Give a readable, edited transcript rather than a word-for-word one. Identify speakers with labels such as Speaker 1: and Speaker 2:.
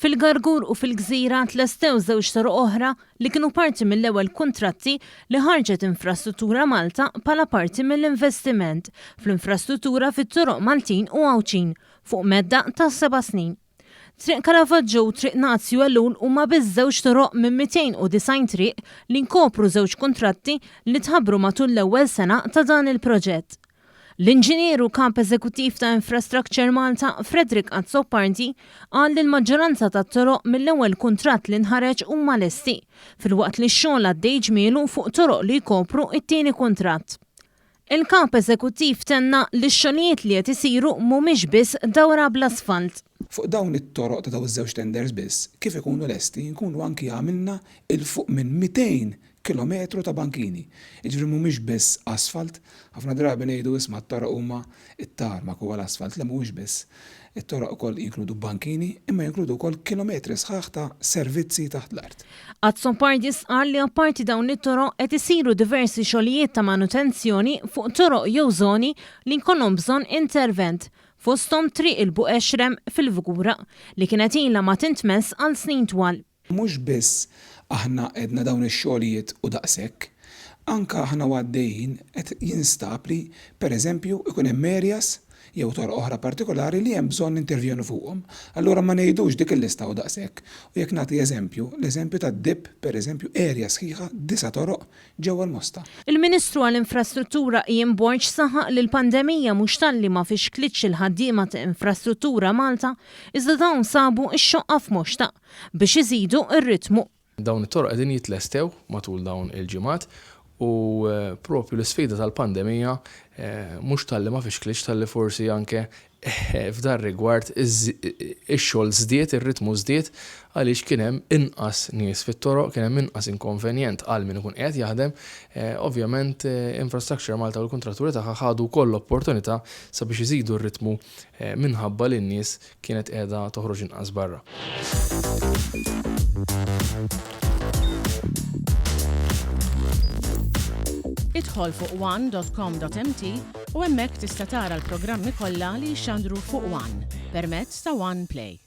Speaker 1: Fil-Gargur u fil-Gżira tlestew żewġ toroq oħra li kienu parti mill-ewwel kuntratti li ħarġet Infrastruttura Malta bħala parti mill-investiment fl-infrastruttura fit-toroq Maltin u Għawdxin fuq medda ta' seba' snin. Triq Caravaggio u Triq Nazju Ellul huma biss żewġ toroq minn 290 triq li jkopru żewġ kuntratti li tħabbru matul l-ewwel sena ta' dan il-proġett. L-Inġinier u Kap Eżekuttiv ta' Infrastructure Malta, Frederick Azzopardi, qal li l-maġġoranza tat-toroq mill-ewwel kuntratt li nħareġ huma lesti, filwaqt li x-xogħol għaddej ġmielu fuq toroq li jkopru t-tieni kuntratt. Il-Kap Eżekuttiv tenna li x-xogħlijiet li qed isiru mhumiex biss dawra bl-asfalt.
Speaker 2: Fuq dawn it-toroq ta' dawn iż-żewġ tenders biss, kif ikunu lesti, nkunu anki għamilna 'il fuq minn 200 kilometru ta' bankini. Jiġifieri mhumiex biss asfalt. Ħafna drabi ngħidu isma' t-toroq huma t-tarmak huwa l-asfalt. Le mhuwiex biss. It-toroq ukoll jinkludu bankini imma jinkludu wkoll kilometri sħaħ ta' servizzi taħt l-art.
Speaker 1: Azzopardi stqarr li apparti dawn it-toroq qed isiru diversi xogħlijiet ta' manutenzjoni fuq toroq jew żoni li jkollhom bżonn intervent, fosthom Triq il-Buqexrem fil-Fgura, li kienet ilha ma tintmess għal snin twal.
Speaker 2: Mhux biss aħna għedna dawn ix-xogħlijiet u daqshekk, anke aħna u għaddejjin qed jinstab li, per eżempju, ikun hemm areas jew toroq oħra partikolari li hemm bżonn nintervjenu fuqhom. Allura ma ngħidux dik il-lista u daqshekk. U jekk nagħti eżempju, l-eżempju tad-dip, per eżempju, area sħiħa, disa' toroq ġewwa l-Mosta.
Speaker 1: Il-Ministru għall-Infrastruttura Ian Borg saħaq li l-pandemija mhux talli ma fixklitx il-ħaddiema ta' Infrastruttura Malta, iżda dawn sabu x-xoqqa f'moxtha biex iżidu r-ritmu.
Speaker 3: Dawn it-toroq qegħdin jitlestew matul dawn il-ġimgħat u proprju l-isfida tal-pandemija mhux talli ma fixklitx talli forsi anke f'dar-rigward ix-xogħol żdied, ir-ritmu żdied għaliex kien hemm inqas nies fit-toroq, kien hemm inqas inkonvenjent għal min ikun qiegħed jaħdem. Ovvjament Infrastructure Malta u l-kuntratturi tagħha ħadu wkoll l-opportunità sabiex iżidu r-ritmu minħabba li n-nies kienet qiegħda toħroġ inqas barra.
Speaker 4: Idħol fuq one.com.mt u hemmhekk tista' tara l-programmi kollha li jixxandru fuq One permezz ta' One Play.